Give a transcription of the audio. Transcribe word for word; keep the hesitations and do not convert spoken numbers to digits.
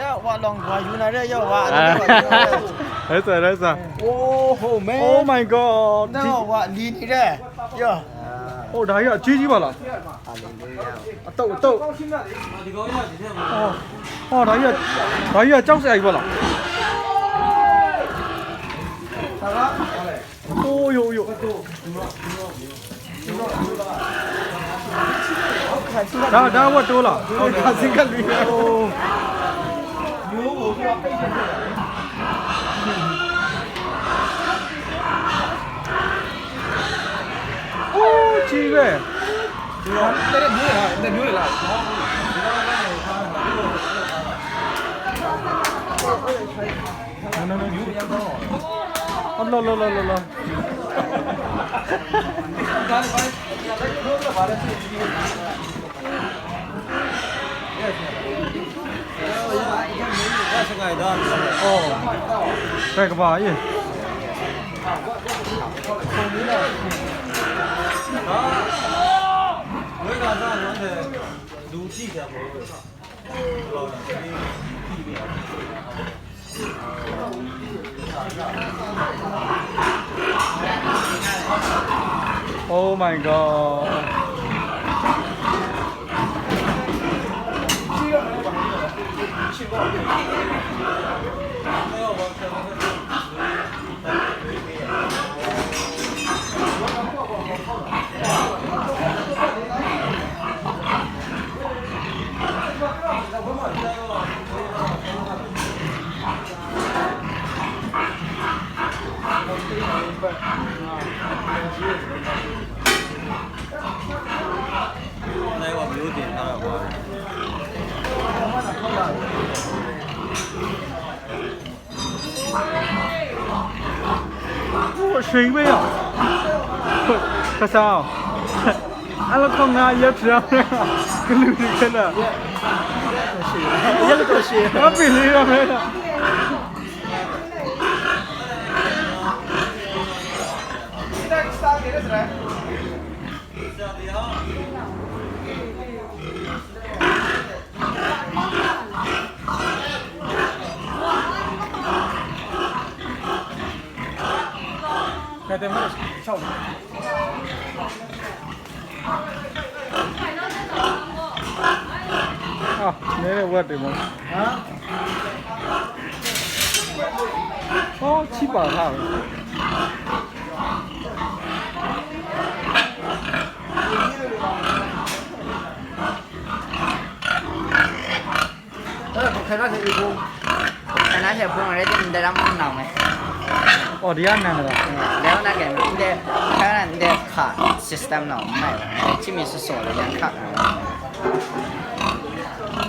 ရဝါလောင်ဝါယူနိုင်တဲ့ရောက်ဝါအဲ့ဒါပါ ဟုတ်စံ ဟုတ်စံ Oh, oh, man. Oh my god. တော့ဝါလီနေတယ် Yeah. Oh, ဒါကြီးအကြီးကြီးပါလား။ အတုပ် အတုပ်။ အော် အော် ဒါကြီးက ဒါကြီးကကြောက်စရာကြီးပါလား။ Oh, yo, yo. ဒါ ဒါဝတ်တိုးလား။ ဒါစင်ကလူ။ Oh. အိုး ကြီးပဲ။ အလောလောလောလော။ ရစင်္ဃာရ်ဒါ။ အော်။ ဘယ်ကမ္ဘာကြီး။ ဝိဂါသနွမ်းတဲ့လူကြည့်ကြပါဦး။ Oh my god. 我水没有，可少。အဲ့လိုခေါင်းငါရက်ပြောင်းနေတာ ကလူတွေခက်တာ။ ရက်တော့ရှိ။ ငါပင်လေးတော့မဲတာ။ အော် နဲဝက်တင်မ။ ဟမ်။ ဟော ချိပါထားပဲ။ အဲ့ဒါကိုခဲရတဲ့ အီးဖူး။ ခဲရတဲ့ဖူး အဲ့ဒါတင်တဲ့ရမ်းအောင်မယ်။ အော် ဒီကနန်တကာ။ လဲဝနာကဲ ဒီခဲရတဲ့ခါ system တော့မိုက်တယ်။ ချစ်မိတ်ဆွေဆိုလည်းခက်တယ်။